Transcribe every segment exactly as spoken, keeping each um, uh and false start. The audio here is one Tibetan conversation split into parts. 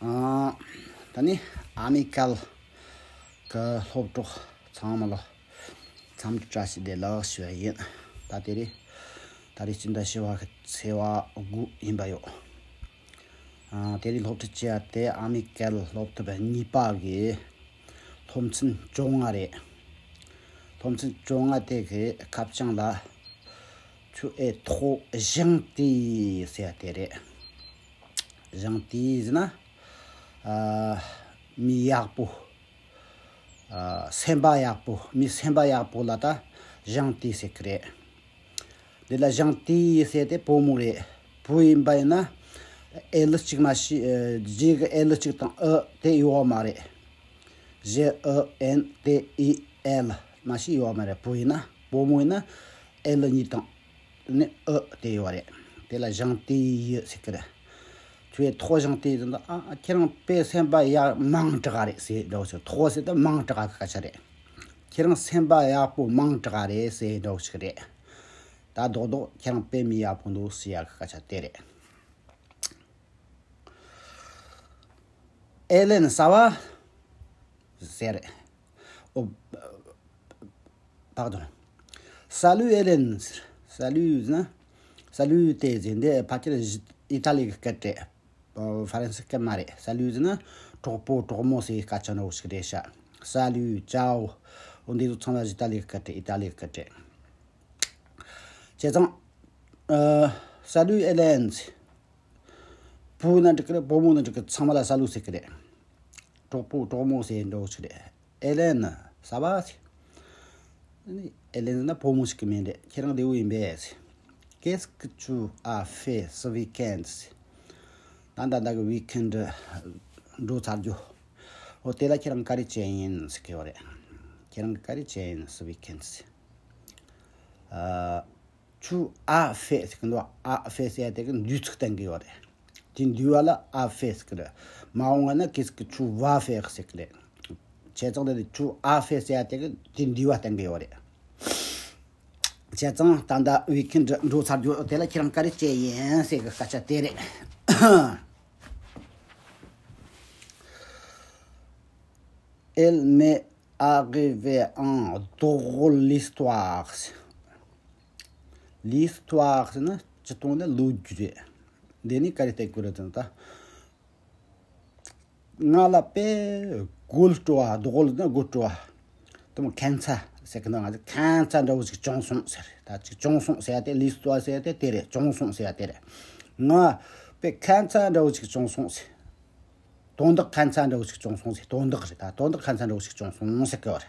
ཨ། ད་ནི་ཨ་མི་ཀལ་གི་སློབ་གྲོགས་ཚང་མ་ལ་འཚམས་འདྲི་བཀྲ་ཤིས་བདེ་ལེགས་ཞུ་བ་ཡིན། ད་དེ་རིང་ད་རིང་སྤྱི་ཟླ་བཞི་པ་གི་ཚེས་པ་དགུ་ཡིན་པ་ཡོད། ཨ། དེ་རིང་སློབ་ཁྲིད་བྱས་ཏེ་ཨ་མི་ཀལ་སློབ་དེབ་གཉིས་པ་གི་སློབ་ཚན་བཅོ་ལྔ་རེད། སློབ་ཚན་བཅོ་ལྔ་དེ་གི་ཁ་བྱང་ལ་Tu es trop gentil ཟེར་ཡ་དེ་རེད། ཞང་ཏི་ཟེར་ན། ཨ། མི་ཡག་པོ། ཨ། སེམས་པ་ཡག་པོ། མི་སེམས་པ་ཡག་པོ་ལ་ད་ཞང་ཏི་ཟེར་གི་རེད། འདི་ལ་ཞང་ཏི་ཟེར་དེ་བུ་མོ་རེད། བུ་ཡིན་པ་ཡིན་ན་ཨེལ་གཅིག་མ་གཏོགས། ཨ། རྗེས་ཀྱི་ཨེལ་གཅིག་དང་ཨི་དེ་ཡོད་མ་རེད། ཇེ་ཨི་ཨེན་ཏི་ཨི་ཨེལ་མ་གཏོགས་ཡོད་མ་རེད། བུ་ཡིན་ན། བུ་མོ་ཡིན་ན་ཨེལ་གཉིས་དང་ནི་ཨི་དེ་ཡོད་རེད། དེ་ལ་ཞང་ཏི་ཟེར་གི་རེད། Tu es trop gentil ཟེར་ན། ཨ། ཁྱེད་རང་དཔེ་སེམས་པ་ཡག་མང་དྲགས་རེད་ཟེར་འདྲ་བོ་ཞིག Trop ཟེར་དུས་མང་དྲགས་གི་སྐད་ཆ་རེད། ཁྱེད་རང་སེམས་པ་ཡག་པོ་མང་དྲགས་རེད་ཟེར་འདྲ་བོ་ཞིག་རེད། ད་རྡོག་རྡོག་ཁྱེད་རང་དཔེ་མི་ཡག་པོ་འདུག་ཟེར་ཡག་གི་སྐད་ཆ་དེ་རེད། Hélène, ça va? ཟེར། ཨོ། Pardon. Salut Hélène. Salut ཟེར་ན། Salut དེ་ཟེར་འདི་ཕལ་ཆེར་ཨི་ཏ་ལི་གི་སྐད་རེད། ཨ། ཧྥ་རན་སི་སྐད་མ་རེད། Salut ཟེར་ན་གྲོགས་པོ་གྲོགས་མོ་ཟེར་སྐད་ཆ་འདྲ་བོ་ཞིག་རེད་ཤག Salut, ciao. འོ། འདི་ཚོ་ཚང་མ་ཨི་ཏ་ལི་གི་སྐད་རེད། ཨི་ཏ་ལི་གི་སྐད་རེད། བྱས་ཙང་། ཨ། Salut Hélène. བུ་ན་འགྲིག་གི་རེད། བུ་མོ་ན་འགྲིག་གི། ཚང་མ་ལ་Salut ཟེར་གི་རེད། གྲོགས་པོ་གྲོགས་མོ་ཟེར་འདྲ་བོ་ཞིག་རེད། Hélène, ça va? ཟེར། ཨ་ནི་Hélène ན་བུ་མོ་ཞིག་གི་མིང་རེད། ཁྱེད་རང་བདེ་པོ་ཡིན་པས་ཟེར། Qu'est-ce que tu as fait ce week-end? ཟེར། ད་ལྟ་ད་གི་week-end འགྲོ་ཚར་རྒྱུ། འོ། དེ་ལ་ཁྱེད་རང་ག་རེ་བྱས་ཡིན་ཟེར་གི་ཡོད་རེད། ཁྱེད་རང་ག་རེ་བྱས་ཡིན། ce week-end ཟེར། ཨ། Tu as fait ཟེར་གི་འདུག As fait ཟེར་ཡ་དེ་གི་འདུས་ཚིག་བསྟན་གི་ཡོད་རེད། དེ་འདུས་པ་ལ་as fait ཟེར་གི་རེད། མ་འོངས་པ་ན་qu'est-ce que tu vas faire ཟེར་གི་རེད། བྱས་ཙང་དེ་ནི་Tu as fait ཟེར་ཡ་དེ་གི་དེ་འདུས་པ་བསྟན་གི་ཡོད་རེད། བྱས་ཙང་ད་ལྟ་week-end འགྲོ་ཚར་རྒྱུ། དེ་ལ་ཁྱེད་རང་ག་རེ་བྱས་ཡིན་ཟེར་གི་སྐད་ཆ་དེ་རེད། Il m'est arrivé une drôle d'histoire. L'histoire ཟེར་ན་སྤྱིར་བཏང་ནི་ལོ་རྒྱུས་རེད། འདི་ནི་ག་རེ་བསྟན་གི་རེད་ཟེར་ན། ད་ང་ལ་དཔེ་དགོད་བྲོ་བ། drôle ཟེར་ན་དགོད་བྲོ་བ། དེ་མོ་ཁྱད་མཚར་ཟེར་གི་འདུག་ང་ཚོ་ཁྱད་མཚར་འདྲ་བོ་ཞིག་བྱུང་སོང་ཟེར། ད་ཅིག་བྱུང་སོང་ཟེར་ཡ་དེ། l'histoire ཟེར་ཡ་དེ་དེ་རེད། བྱུང་སོང་ཟེར་ཡ་དེ་རེད། ང་དཔེ་ཁྱད་མཚར་འདྲ་བོ་ཞིག་བྱུང་སོང་ཟེར། དོན་དག་ཁྱད་མཚར་འདྲ་བོ་ཞིག་བྱུང་སོང་ཟེར། དོན་དག་རེད། ད་དོན་དག་ཁྱད་མཚར་འདྲ་བོ་ཞིག་བྱུང་སོང་ཟེར་གི་རེད།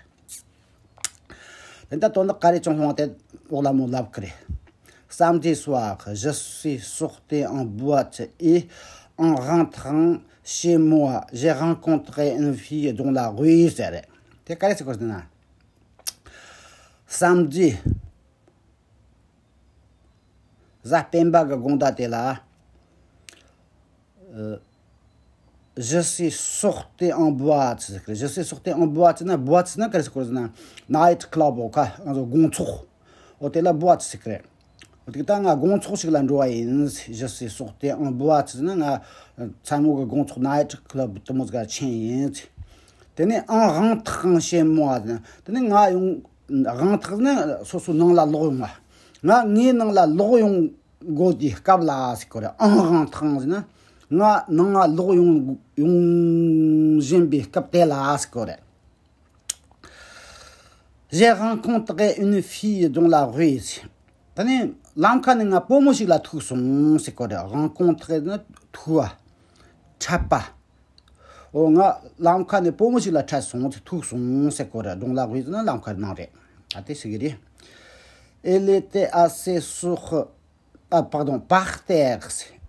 དེ་ད་དོན་དག་ག་རེ་བྱུང་སོང་དེ་འོག་ལ་མོ་ལབ་གི་རེད། Samedi soir, je suis sorti en boîte et en rentrant chez moi, j'ai rencontré une fille dont la rue ཟེར་རེད། དེ་ག་རེ་ཟེར་གི་རེད་ཟེར་ན། Samedi གཟའ་སྤེན་པ་གི་དགོང་དག་དེ་ལ། ཨ། Je suis sorti en boîte ཟེར་གི་རེད། Je suis sorti en boîte ཟེར་ན། boîte ཟེར་ན་ག་རེ་ཟེར་གི་རེད་ཟེར་ན། night club འོ་ཁ། ང་ཚོ་དགོང་ཚོགས། འོ་དེ་ལ་boîte ཟེར་གི་རེད། འོ་དེ་ད་ང་དགོང་ཚོགས་ཤིག་ལ་འགྲོ་བ་ཡིན། Je suis sorti en boîte ཟེར་ན་ང་མཚན་མོ་གི་དགོང་ཚོགས། night club དེ་མོ་ཟིག་ལ་ཕྱིན་ཡིན། དེ་ནས་en rentrant chez moi ཟེར་ན། དེ་ནས་ང་ཡོང་། rentrant ཟེར་ན་སོ་སོའི་ནང་ལ་ལོག་ཡོང་བ། ང་ངའི་ནང་ལ་ལོག་ཡོང་དགོས་དུས་སྐབས་ལ་ཟེར་གི་རེད། en rentrant ཟེར་ན་ང་ནང་ང་ལོག་ཡོང་ཡོང་བཞིན་པའི་སྐབས་དེ་ལ་ཟེར་གི་རེད། J'ai rencontré une fille dont la rue ཟེར། དེ་ནས་ལམ་ཁ་ནས་ང་བུ་མོ་ཞིག་ལ་ཐུག་སོང་ཟེར་གི་རེད། rencontré ཟེར་ན་ཐུག་པ། འཕྲད་པ། འོ་ང་ལམ་ཁ་ནས་བུ་མོ་ཞིག་ལ་འཕྲད་སོང་ཟེར། ཐུག་སོང་ཟེར་གི་རེད། dont la rue ཟེར་ན་ལམ་ཁ་ནང་རེད། ད་དེ་ཟེར་གི་རེད། Elle était assise sur ཨ། pardon, par terre ཟེར།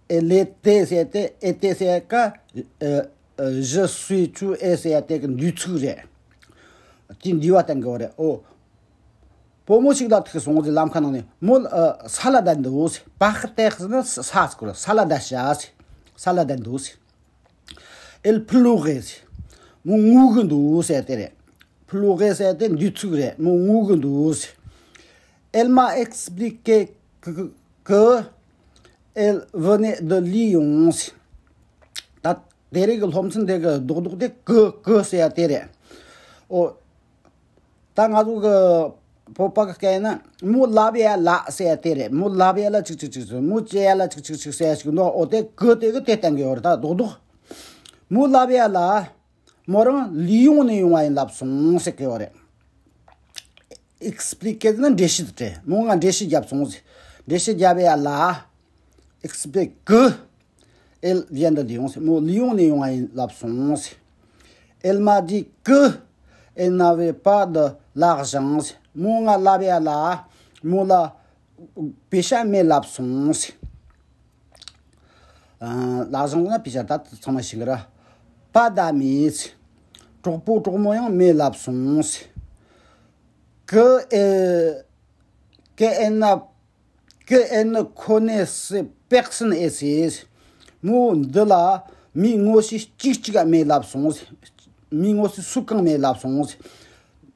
Elle était ཟེར་ཏེ། était ཟེར་ཀ་ཨ། ཨ། je suis, tu es ཟེར་ཡ་དེ་གི་འདུས་ཚིག་རེད། དེ་འདུས་པ་བསྟན་གི་ཡོད་རེད། འོ། བུ་མོ་ཞིག་ལ་ཐུག་སོང་ཟེར། ལམ་ཁ་ནང་ནས་མོ། ཨ། ས་ལ་བསྡད་འདུག་ཟེར། par terre ཟེར་ན་ས་ཟེར་གི་རེད། ས་ལ་བསྡད་ཤག་ཟེར། ས་ལ་བསྡད་འདུག་ཟེར། Elle pleurait ཟེར། མོ་ངུ་གི་འདུག་ཟེར་དེ་རེད། pleurer ཟེར་དེ་འདུས་ཚིག་རེད། མོ་ངུ་གི་འདུག་ཟེར། Elle m'a expliqué que, que elle venait de Lyon ཟེར། ད་ དེ་རིང་གི་སློབ་ཚན་དེ་གི་རྡོག་རྡོག་དེ་ཀི་ཀི་ཟེར་ཡ་དེ་རེད། ཨོ། ད་ང་ཚོ་གི་བོད་པ་གི་སྐད་ཡིན་ན་མོ་ལབ་ཡ་ལ་ཟེར་ཡ་དེ་རེད། མོ་ལབ་ཡ་ལ་ཅིག་ཅིག་ཅིག་ཟེར། མོ་བྱེད་ཡ་ལ་ཅིག་ཅིག་ཅིག་ཟེར་ཡ་ཞིག་འདུག། ཨོ་དེ་ཀི་དེ་གི་དེ་བསྟན་གི་ཡོད་རེད། ད་རྡོག་རྡོག། མོ་ལབ་ཡ་ལ། མོ་རང་ལི་ཡོང་ནས་ཡོང་བ་ཡིན་ལབ་སོང་ཟེར་གི་ཡོད་རེད། ཨེག་སི་པི་ལི་ཀེ་ཟེར་ན་འགྲེལ་བཤད་དེ། མོ་ང་འགྲེལ་བཤད་བརྒྱབ་སོང་ཟེར། འགྲེལ་བཤད་བརྒྱབ་ཡ་ལ། ཨེག་སི་པི་ལི་ཀེ། ཨེལ་ཝི་ཡན་དུ་ལི་ཡོང་ཟེར། མོ་ལི་ཡོང་ནས་ཡོང་བ་ཡིན་ལབ་སོང་ཟེར། Elle m'a dit que elle n'avait pas de l'argent ཟེར། མོ་ང་ལབ་ཡ་ལ། མོ་ལ་པེ་ཤ་མེད་ལབ་སོང་ཟེར། ཨ། l'argent ན་པེ་ཤ། ད་ཚང་མ་ཤེས་གི་ར། Pas d'amis ཟེར། གྲོགས་པོ་གྲོགས་མོ་ཡང་མེད་ལབ་སོང་ཟེར། Que elle, que elle n'a, que elle ne connaissait personne ici ཟེར། མོ་འདི་ལ་མི་ངོ་ཤེས་གཅིག་གཅིག་མེད་ལབ་སོང་ཟེར། མི་ངོ་ཤེས་སུ་གང་མེད་ལབ་སོང་ཟེར།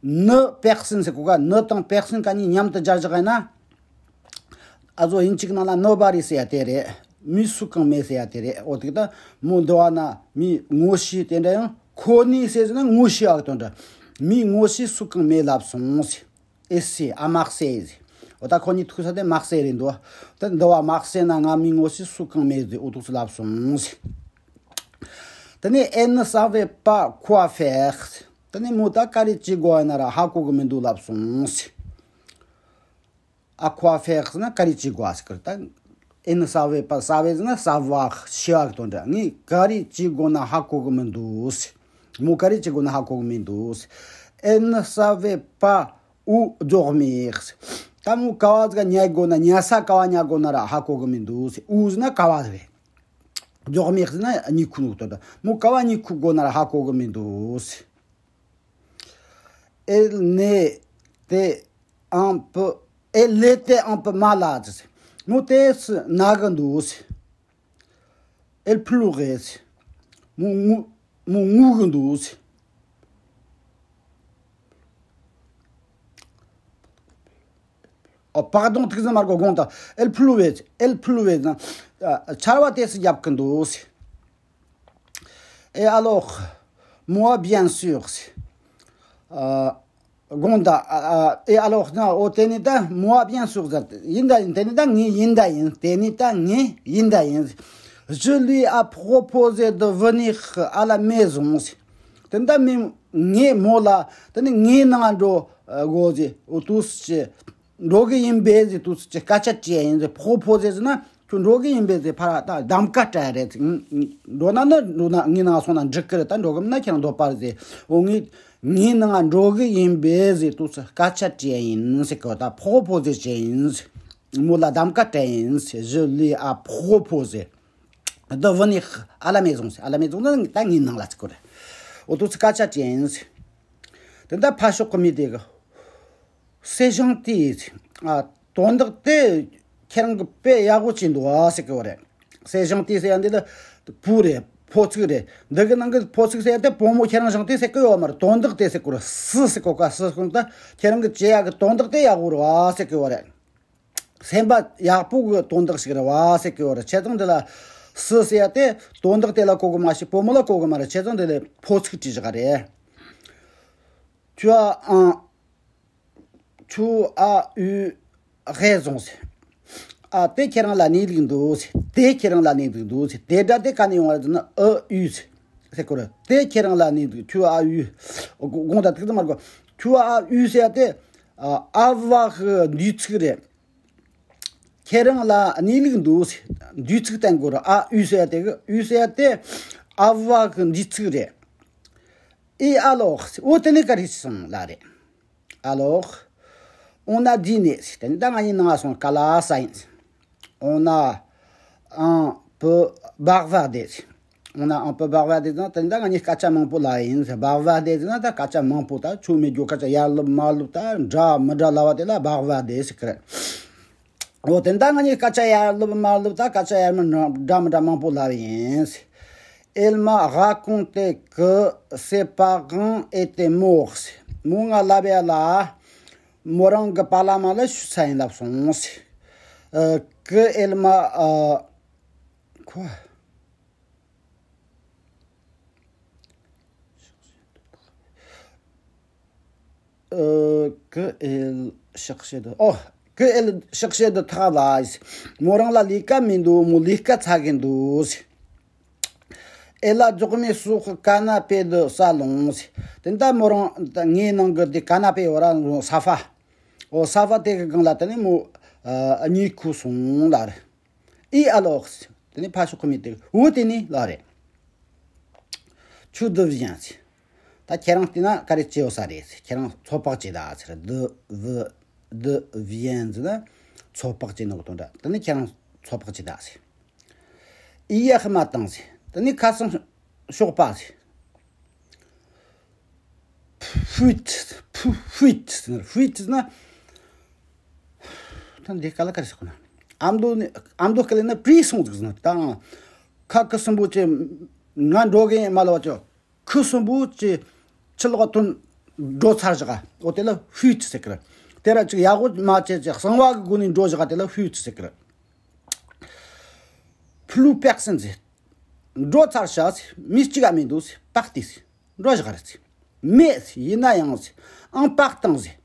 Ne personne ཟེར་གོ་ག། Ne དང་personne ག་གཉིས་མཉམ་དུ་སྦྱར་བཞག་ཡིན་ན། ཨ་ཟོ་དབྱིན་ཇི་གི་ནང་ལ་nobody ཟེར་ཡ་དེ་རེད། མི་སུ་གང་མེད་ཟེར་ཡ་དེ་རེད། འོ་དེ་ད་མོ་འདི་བ་ན་མི་ངོ་ཤེས་དེ་འདྲ་ཡང་ཁོ་ནི་ཟེར་ཟེར་ན་ངོ་ཤེས་ཡག་དོན་འདྲ། མི་ངོ་ཤེས་སུ་གང་མེད་ལབ་སོང་ཟེར། Ici, à Marseille ཟེར། འོ་ད་ཁོ་གཉིས་ཐུག་ས་དེ་མག་སེ་རེད་འདུག། ད་འདི་བ་མག་སེ་ན་ང་མི་ངོ་ཤེས་སུ་གང་མེད་ཟེར། འོ་ཐུག་སུ་ལབ་སོང་ཟེར། དེ་ནས elle ne savait pas quoi faire ཟེར། དེ་ནས་མོ་ད་ག་རེ་བྱེད་དགོས་ཡིན་ན་ར་ཧ་གོ་གི་མི་འདུག་ལབ་སོང་ཟེར། À quoi faire ཟེར་ན་ག་རེ་བྱེད་དགོས་ཟེར་གི་རེད། ད་elle ne savait pas, savait ཟེར་ན་savoir ཤེས་པ་གི་དོན་འདྲ། ངས་ག་རེ་བྱེད་དགོས་ན་ཧ་གོ་གི་མི་འདུག་ཟེར། མོ་ག་རེ་བྱེད་དགོས་ན་ཧ་གོ་གི་མི་འདུག་ཟེར། Elle ne savait pas où dormir ཟེར། ད་མོ་ག་བ་ཟིག་ཉལ་དགོས་ན། ཉལ་ས་ག་བ་ཉལ་དགོས་ན་ར་ཧ་གོ་གི་མི་འདུག་ཟེར། Où ཟེར་ན་ག་བ་ཟིག་རེད། Dormir ཟེར་ན་ཉལ་ཁུག་ནོ་དོན་འདྲ། མོ་ག་བ་ཉལ་ཁུག་དགོས་ན་ར་ཧ་གོ་གི་མི་འདུག་ཟེར། Elle n'était un peu, elle était un peu malade. མོ་དེ་སུ་ན་གི་འདུག། Elle pleurait. མོ་ངུ་མོ་ངུ་གི་འདུག། ཨོ། pardon ཐུགས་རྗེ་མ་དགོས། དགོངས་དག། Elle pleurait. Elle pleurait ན། ཨ། ཆར་བ་དེ་སུ་རྒྱབ་གི་འདུག། Et alors, moi, bien sûr. ཨ། དགོངས་དག། ཨ། ཨ། Et alors ན། འོ་དེ་ནི་ད། Moi, bien sûr ཟེར། ཡིན་ད་ཡིན། དེ་ནི་ད་ངས་ཡིན་ད་ཡིན། དེ་ནི་ད་ངས་ཡིན་ད་ཡིན། Je lui ai proposé de venir à la maison. དེ་ནི་ད་མི་ངས་མོ་ལ་དེ་ནི་ངའི་ནང་འགྲོ་དགོས་ཟེར། འོ་དུས་ཀྱི་འགྲོ་གི་ཡིན་པས་ཟེར། དུས་ཀྱི་སྐད་ཆ་དྲིས་ཡིན་ཟེར། proposé ཟེར་ན་ཁྱོད་འགྲོ་གི་ཡིན་པས་ཟེར། ཕར་ད་གདམ་ག་སྤྲད་རེད། འགྲོ་ན་ནི་འགྲོ་ན། ངའི་ནང་སོང་ན་འགྲིག་གི་རེད། ད་འགྲོ་གི་མིན་ན་ཁྱེད་རང་འདོད་པ་རེད་ཟེར། འོ་ངས་ངའི་ནང་འགྲོ་གི་ཡིན་པས་ཟེར། དུས་ཀྱི་སྐད་ཆ་དྲིས་ཡིན་ཟེར་གི། ད་proposé བྱས་ཡིན་ཟེར། མོ་ལ་གདམ་ག་སྤྲད་ཡིན་ཟེར། Je lui ai proposé de venir à la maison ཟེར། À la maison ཟེར་ན་ད་ངའི་ནང་ལ་ཟེར་གི་རེད། འོ་དུས་ཀྱི་སྐད་ཆ་དྲིས་ཡིན་ཟེར། དེ་ད་ཕར་ཕྱོགས་གི་མི་དེ་གི། C'est gentil. ཨ། དོན་དག་དེ་ཁྱེད་རང་གི་དཔེ་ཡག་པོ་བྱས་འདུག་ཨ་ཟེར་གི་ཡོད་རེད། C'est gentil ཟེར་ཡ་འདི་ལ་བུ་རེད། ཕོ་ཚིག་རེད། འདི་གི་ནང་གི་ཕོ་ཚིག་ཟེར་ཡ་དེ་བུ་མོ་ཁྱེད་རང་gentil ཟེར་གི་ཡོད་མ་རེད། དོན་དག་དེ་ཟེར་གི་རེད། སུ་ཟེར་གོ་ག་སུ་ཟེར་གོ་ད་ཁྱེད་རང་གི་བྱེད་ཡ་གི་དོན་དག་དེ་ཡག་པོ་རེད་ཨ་ཟེར་གི་ཡོད་རེད། སེམས་པ་ཡག་པོ་གི་དོན་དག་ཞིག་རེད་བ་ཟེར་གི་ཡོད་རེད། བྱས་ཙང་འདི་ལ་སུ་ཟེར་ཡ་དེ་དོན་དག་དེ་ལ་གོ་གི་མ་ཤེས། བུ་མོ་ལ་གོ་གི་མ་རེད། བྱས་ཙང་འདི་ལ་ཕོ་ཚིག་བྲིས་བཞག་ག་རེད། Tu as un Tu as eu raison ཟེར། ཨ། དེ་ཁྱེད་རང་ལ་གནས་ལུགས་འདུག་ཟེར། དེ་ཁྱེད་རང་ལ་གནས་ལུགས་འདུག་ཟེར། དེ་སྒྲ་དེ་ག་ནས་ཡོང་བ་རེད་ཟེར་ན། ཨ། eu ཟེར་གོ་རེད། དེ་ཁྱེད་རང་ལ་གནས་ལུགས། Tu as eu དགོངས་དག། ཐུགས་རྗེ་མ་དགོས། Tu as eu ཟེར་ཡ་དེ། ཨ། avoir གི་འདུས་ཚིག་རེད། ཁྱེད་རང་ལ་གནས་ལུགས་འདུག་ཟེར། འདུས་ཚིག་བསྟན་དགོས་རེད། ཨ། eu ཟེར་ཡ་དེ་གི། eu ཟེར་ཡ་དེ་avoir གི་འདུས་ཚིག་རེད། Et alors ཟེར། འོ་དེ་ནས་ག་རེ་སོང་ལ་རེད། Alors, on a dîné ཟེར། དེ་ནས་ད་ང་གཉིས་ནང་སོང་ཁ་ལག་ཟ་ཡིན། On a un peu bavardé ཟེར། On a un peu bavardé ཟེར་ན་དེ་ནས་ད་ང་གཉིས་སྐད་ཆ་མང་པོ་ལབ་ཡིན་ཟེར། bavardé ཟེར་ན་ད་སྐད་ཆ་མང་པོ། ད་ཆོ་མེད་རྒྱུ་སྐད་ཆ་ཡར་ལབ་མར་ལབ། ད་འདྲ་མི་འདྲ་ལབ་པ་དེ་ལ་bavardé ཟེར་གི་རེད། འོ་དེ་ད་ང་གཉིས་སྐད་ཆ་ཡར་ལབ་མར་ལབ། ད་སྐད་ཆ་ཡར་མར་འདྲ་མི་འདྲ་མང་པོ་ལབ་ཡིན། Elle m'a raconté que ses parents étaient morts. མོ་ང་ལབ་ཡ་ལ་མོ་རང་གི་པཱ་ལགས་མ་ལ་ཤི་ཚར་ཡིན་ལབ་སོང་ཟེར། ཨ། que elle m'a, ཨ། ཁོ། ཨ། ཀུ་ཨེལ་ཤག་ཤེ་དུ། ཨོ། ཀུ་ཨེལ་ཤག་ཤེ་དུ་ཐག་ལ། མོ་རང་ལ་ལས་ཀ་མི་འདུག་མོ་ལས་ཀ་ཚ་གི་འདུག་ཨེ་ལ་རྫོགས་མེད་སོགས་ཀ་ན་པེ་དུ་ས་ལོངས། དེ་ད་མོ་རང་ངའི་ནང་གི་དེ་ཀ་ན་པེ་བ་ར་ས་ཧྥ། ཨོ་ས་ཧྥ་དེ་གི་སྒང་ལ་དེ་ནས་མོ་ཨ་གཉིད་ཁུག་སོང་ལ་རེད། ཨི་ཨ་ལོག་དེ་ནས་ཕ་ཤོག་ཁུ་མི་དེ་འུ་དེ་ནས་ལ་རེད། ཆུ་དུ་བཞིན་ཟེར། ད་ཁྱེད་རང་བལྟས་ན་ག་རེ་བྱེད་ཡོད་ས་རེད་ཟེར། ཁྱེད་རང་ཚོད་དཔག་བྱེད་ད་ཟེར། དུ་བུ་དུ་བཞིན་ཟེར་ན་ཚོད་དཔག་བྱེད་ནོ་གི་དོན་འདྲ། དེ་ནས་ཁྱེད་རང་ཚོད་དཔག་བྱེད་ད་ཟེར། ཨི་ཡ་ཧི་མ་བཏང་ཟེར། དེ་ནས་ཁ་སང་ཞོགས་པ་ཟེར། ཧྥུས། ཧྥུ་ཧྥུས། ཧྥུས་ན། ད་འདི་ག་ལ་ག་རེ་ཟེར་གོ་ན། ཨ་མདོ་ནི་ཨ་མདོ་སྐད་ལ་ན་བྲིས་སོང་ཟིག་ཟེར་ན། ད་ཁ་ཁུ་སུན་པོ་ཅི་ང་འགྲོ་གི་ཡིན་མ་ལ་བ་ཅོ། ཁུ་སུན་པོ་ཅི་ཕྱི་ལོགས་ཐོན་འགྲོ་ཚར་བཞག་འོ་དེ་ལ་ཧྥུས་ཟེར་གི་རེད། དེ་ར་ཅིག་ཡག་པོ་མ་བྱས་ཅིག་གསང་བ་གི་སྒོ་ནས་འགྲོ་བཞག་དེ་ལ་ཧྥུས་ཟེར་གི་རེད། ཕུ་ལུ་པེག་སན་ཟེར། འགྲོ་ཚར་ཤག་ཟེར། མི་གཅིག་ག་མི་འདུག་ཟེར། པག་ཏི་ཟེར། འགྲོ་བཞག་རེད་ཟེར། མེད་ཟེར། ཡིན་ན་ཡང་ཟེར། ཨང་པག་བཏང་ཟེར།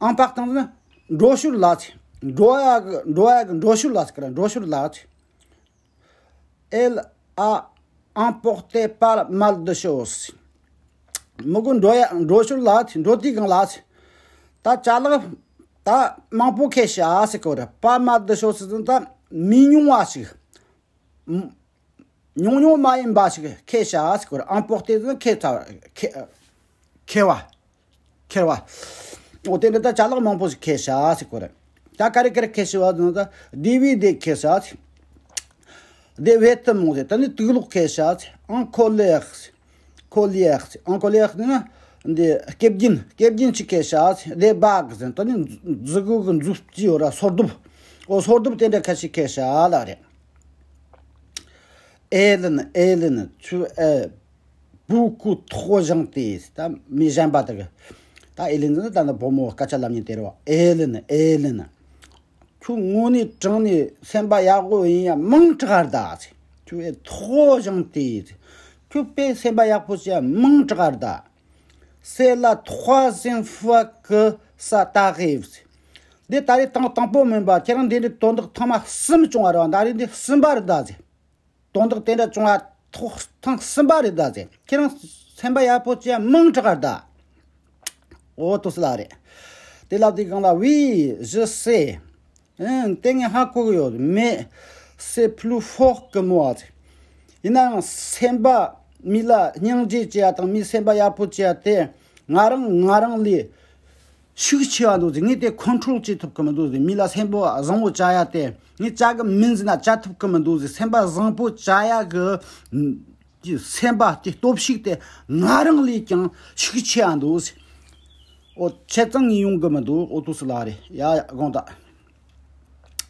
ཨང་པག་བཏང་ཟེར་ན། འགྲོ་ཤོར་ལ་ཟེར། འགྲོ་ཡ་གི་འགྲོ་ཡ་གི་འགྲོ་ཤོར་ལ་ཟེར་གི་ར། འགྲོ་ཤོར་ལ་ཟེར། Elle a emporté pas mal de choses. མི་གོ་འགྲོ་ཡ་འགྲོ་ཤོར་ལ་ཟེར། འགྲོ་དུས་སྒང་ལ་ཟེར། ད་ཅ་ལག་ད་མང་པོ་ཁྱེར་ཤག་ཟེར་གི་ར། Pas mal de choses ཟེར་ན་ད་མི་ཉུང་བ་ཞིག་ཉུང་ཉུང་མ་ཡིན་པ་ཞིག་ཁྱེར་ཤག་ཟེར་གོ་རེད། ཨམ་པོར་ཏེ་ཟེར་ན་ཁྱེར་ཚར་བ། ཁྱེར་ཁྱེར་བ། ཁྱེར་བ། འོ་དེ་འདྲ་ད་ཅ་ལག་མང་པོ་ཞིག་ཁྱེར་ཤག་ཟེར་གོ་རེད། ད་ག་རེ་ག་རེ་ཁྱེར་ཤི་བ་ཟེར་ན་ད་ཌི་ཝི་ཌི་ཁྱེར་ཤག་ཟེར། དེ་བེ་ཏི་མོ་ཟེར། ད་ནི་དུག་ལོག་ཁྱེར་ཤག་ཟེར། ཨང་ཁོ་ལེག་ཟེར། ཁོ་ལེག་ཟེར། ཨང་ཁོ་ལེག་ཟེར་ན་འདི་སྐེ་རྒྱན། སྐེ་རྒྱན་ཅིག་ཁྱེར་ཤག་ཟེར། དེ་བག་ཟེར། ད་ནི་མཛུ་གུ་གི་མཛུབ་རྩེ་ཡོད་ར། སོར་གདུབ། འོ་སོར་གདུབ་དེ་འདྲ་ཁ་ཤས་ཁྱེར་ཤག་ལ་རེད། ཨེ་ལིན། ཨེ་ལིན། ཁྱོད་ཨེ། beaucoup trop gentil ཟེར། ད་མི་གཞན་པ་དག་གི། ད་ཨེ་ལིན་ཟེར་ན་ད་ནི་བུ་མོ་སྐད་ཆ་ལབ་མཁན་དེ་རེད་བ། ཨེ་ལིན། ཨེ་ལིན། ཁྱོད་དངོས་གནས་དྲང་ནས་སེམས་པ་ཡག་པོ་ཡིན་ཡ་མང་དྲགས་ད་ཟེར། ཁྱོད་ཨེ་trop gentil ཟེར། ཁྱོད་དཔེ་སེམས་པ་ཡག་པོ་བྱེད་ཡ་མང་དྲགས་ད། C'est la troisième fois que ça t'arrive ཟེར། འདི་ད་རེས་ཐེངས་དང་པོ་མིན་པ། ཁྱེད་རང་འདི་འདྲའི་དོན་དག་ཐེངས་མ་གསུམ་བྱུང་བ་རེད་བ། ད་རེས་འདི་གསུམ་པ་རེད་ད་ཟེར། དོན་དག་དེ་འདྲ་བྱུང་བ་ཐོག་ཐེངས་གསུམ་པ་རེད་ད་ཟེར། ཁྱེད་རང་སེམས་པ་ཡག་པོ་བྱེད་ཡ་མང་དྲགས་ད། འོ་དུ་སི་ལ་རེད། དེ་ལབ་དུས་སྒང་ལ། Oui, je sais. ཨང་། དེ་ངས་ཧ་གོ་གི་ཡོད། Mais c'est plus fort que moi ཟེར། ཡིན་ནའང་སེམས་པ་མི་ལ་སྙིང་རྗེ་བྱེད་ཡ་དང་མི་སེམས་པ་ཡག་པོ་བྱེད་ཡ་དེ་ང་རང་ང་རང་ལས་ཤུགས་ཆེ་བ་འདུག་ཟེར། ངས་དེ་ཁོན་ཊྲོལ་བྱེད་ཐུབ་ཀི་མི་འདུག་ཟེར། མི་ལ་སེམས་པ་བཟང་བོ་བྱ་ཡ་དེ་ངས་བྱ་གི་མིན་ཟེར་ན་བྱ་ཐུབ་ཀི་མི་འདུག་ཟེར། སེམས་པ་བཟང་པོ་བྱ་ཡ་གི་སེམས་པ་དེ་སྟོབས་ཤུགས་དེ་ང་རང་ལས་ཀྱང་ཤུགས་ཆེ་བ་འདུག་ཟེར། འོ་ཆེ་ཙང་ངས་ཡོང་གི་མི་འདུག་འོ་དུ་སི་ལ་རེད། ཡ་ཡ་དགོངས་དག་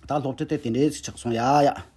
ད་སློབ་ཁྲིད་དེ་དེ་འདྲས་ཆགས་སོང་། ཡ་ཡ།